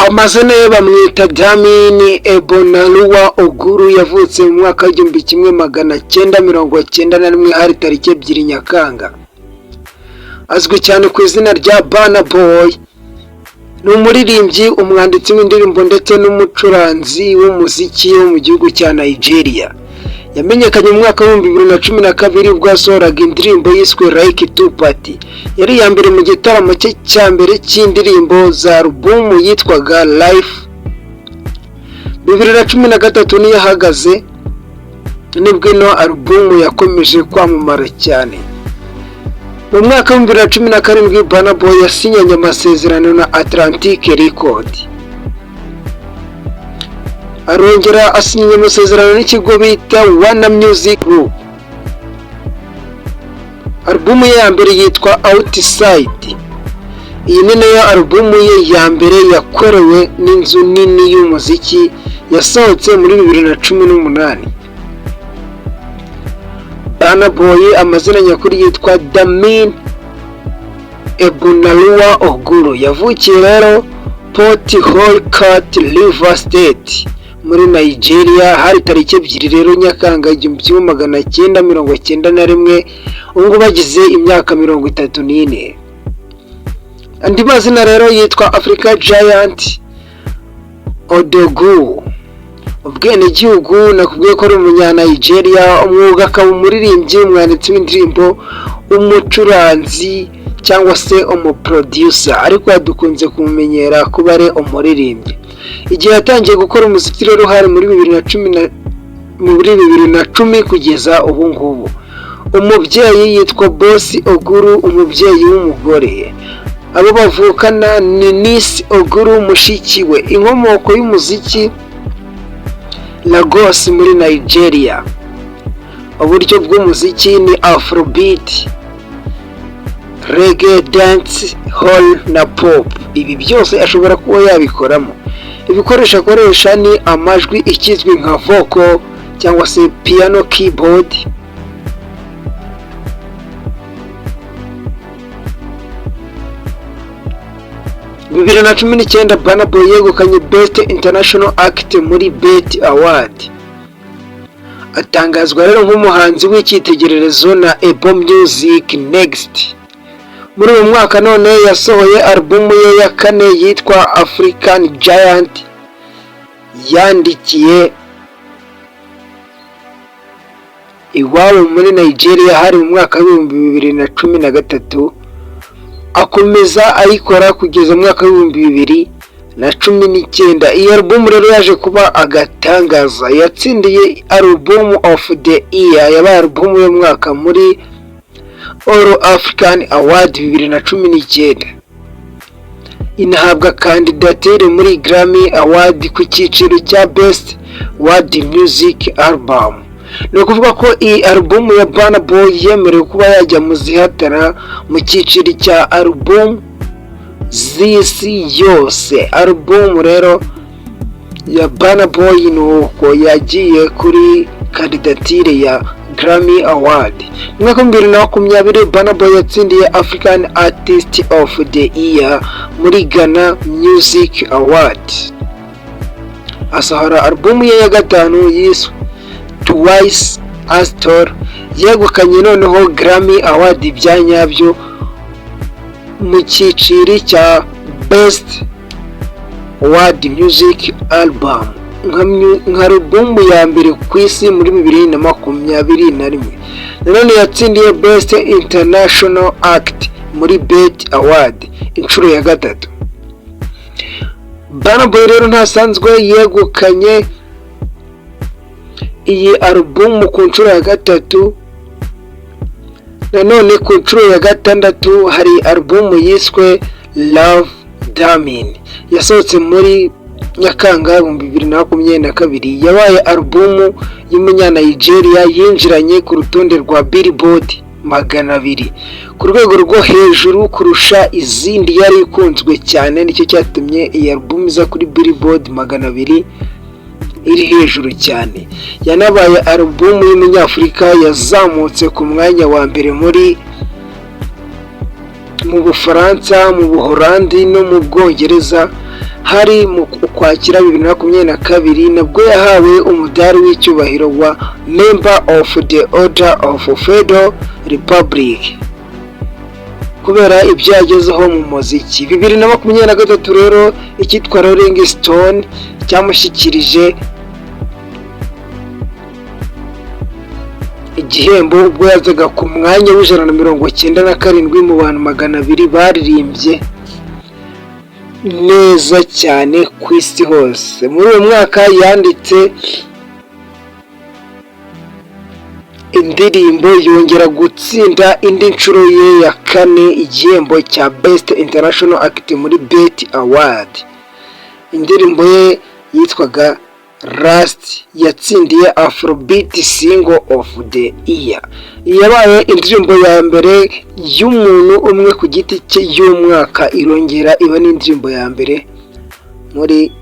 Amazina ye bamwita Damini Ebunoluwa Ogulu. Yavutse mu mwaka w'1991, hari tariki 2 Nyakanga. Azwi cyane ku izina rya Burna Boy. Ni umuririmbyi, umwanditsi w'indirimbo ndetse n'umucuranzi w'umuziki wo mu gihugu cya Nigeria. Yamenyekanye mu mwaka w'2012 ubwo yasohoraga indirimbo yiswe Like to Party. Yari iya mbere mu gitaramo cye cya mbere cy'indirimbo za alubumu yitwaga Life. 2013 niyo ahagaze, nibwo ino alubumu yakomeje kwamamara cyane. Mu mwaka w'2017 Burna Boy yasinyanye amasezerano na Atlantic Record, arongera asinyanye amasezerano n'ikigo bita Warner Music Group. Alubumu ye ya mbere yitwa Outside. Iyi ni nayo alubumu ye ya mbere yakorewe n'inzu nini y'umuziki, yasohotse muri 2018. Burna Boy amazina nyakuri yitwa Damini Ebunoluwa Ogulu. Yavukiye rero Port Harcourt, Rivers State, muri Nigeria, hari tariki 2 rero Nyakanga 1991. Ubu ngubu bagize imyaka 34. Andi mazina rero yitwa Africa Giant Odogwu. Ubwenegihugu nakubwiye ko ari umunya-Nigeria. Umwuga akaba umuririmbyi, umwanditsi w'indirimbo, umucuranzi cyangwa se umuproducer, ariko dukunze kumumenyera kuba ari umuririmbyi. Igihe yatangiye gukora umuziki rero hari muri 2010 na muri 2010 kugeza ubu ngubu. Umubyeyi yitwa Bosi Ogulu, umubyeyi w'umugore. Abo bavukana ni Nisi Ogulu, mushiki we. Inkomoko y'umuziki: Lagos muri Nigeria. Uburyo bw'umuziki ni Afrobeat, reggae, dance hall na pop. Ibi byose ashobora kuba yabikoramo. Ibikoresho akoresha ni amajwi, ikizwi nka vocal cyangwa se piano, keyboard. 2019 Burna Boy yegukanye Best International Act muri BET Award. Atangazwa rero nk'umuhanzi w'icyitegererezo na Apple Music Next. Muri uyu mwaka none yasohoye alubumu ye ya kane yitwa African Giant, yandikiye iwabo muri Nigeria, hari mu mwaka w'2013, akomeza ayikora kugeza mu mwaka w'2019. Iyi alubumu rero yaje kuba agatangaza, yatsindiye Album of the Year, yabaye alubumu y'umwaka muri All African Award 2019, inahabwa kandidatire muri Grammy Award ku cyiciro cya Best World Music Album. Ni ukuvuga ko iyi alubumu ya Burna Boy yemerewe kuba yajya mu zihatana mu cyiciro cya alubumu z'isi yose. Alubumu rero ya Burna Boy ni uko yagiye kuri kandidatire ya Grammy Award. Mu mwaka w'2020 Burna Boy yatsindiye African Artist of the Year muri Ghana Music Award. Asohora alubumu ye ya gatanu yiswe Twice as Tall, yegukanye noneho Grammy Award bya nyabyo mu cyiciro cya Best World Music Album, nka alubumu ya mbere ku isi muri 2021. Nanone yatsindiye Best International Act muri BET Award inshuro ya gatatu. Burna Boy rero ntasanzwe yegukanye iyi alubumu ku nshuro ya gatatu. Nanone ku nshuro ya gatandatu hari alubumu yiswe Love Damini, yasohotse muri Nyakanga 2022. Yabaye alubumu y'umunyanigeria yinjiranye ku rutonde rwa Billboard 200 ku rwego rwo hejuru kurusha izindi. Yari ikunzwe cyane, nicyo cyatumye iyi alubumu iza kuri Billboard 200, iri hejuru cyane. Yanabaye alubumu y'umunyafurika yazamutse ku mwanya wa mbere mu Bufaransa, mu Buholandi no mu Bwongereza. Hari mu Ukwakira 2022, nabwo yahawe umudari w'icyubahiro wa Member of the Order of Federal Republic kubera ibyo yagezeho mu muziki. 2023 rero, icyitwa Rolling Stone cyamushyikirije igihembo ubwo yazaga ku mwanya wa 197 mu bantu 200 baririmbye neza cyane ku isi hose. Muri uyu mwaka yanditse indirimbo, yongera gutsinda indi nshuro ye ya kane igihembo cya Best International Act muri BET Award. Indirimbo ye yitwaga Rust yatsindiye Afrobeat Single of the Year. Yabaye indirimbo ya mbere y'umuntu umwe ku giti cye y'umwaka, irongera iba n'indirimbo ya mbere muri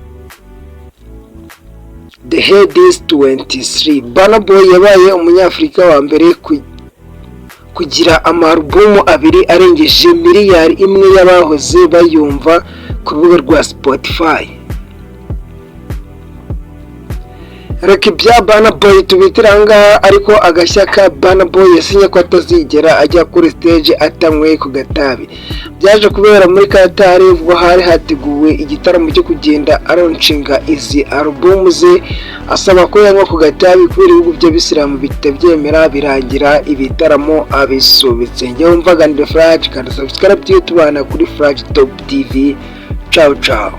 The Headies 23. Burna Boy yabaye Umunyafurika wa mbere kugira amarubumu abiri arengeje miliyari 1 y'abahoze bayumva ku rubuga rwa Spotify. Reka ibya Burna Boy tubitire aha ngaha, ariko agashya ka Burna Boy, yasinye ko atazigera ajya kuri stage atanyweye ku gatabi. Byaje kubera muri Qatar ubwo hari hateguwe igitaramo cyo kugenda alaunchinga izi alubumu ze, asaba ko yanywa ku gatabi kubera ibihugu by'Abisilamu bitabyemera, birangira ibitaramo abisubitse. Njyewe wumvaga ni The Flash, kandi subscribe tujye tubana kuri Flash Top TV. Ciao ciao.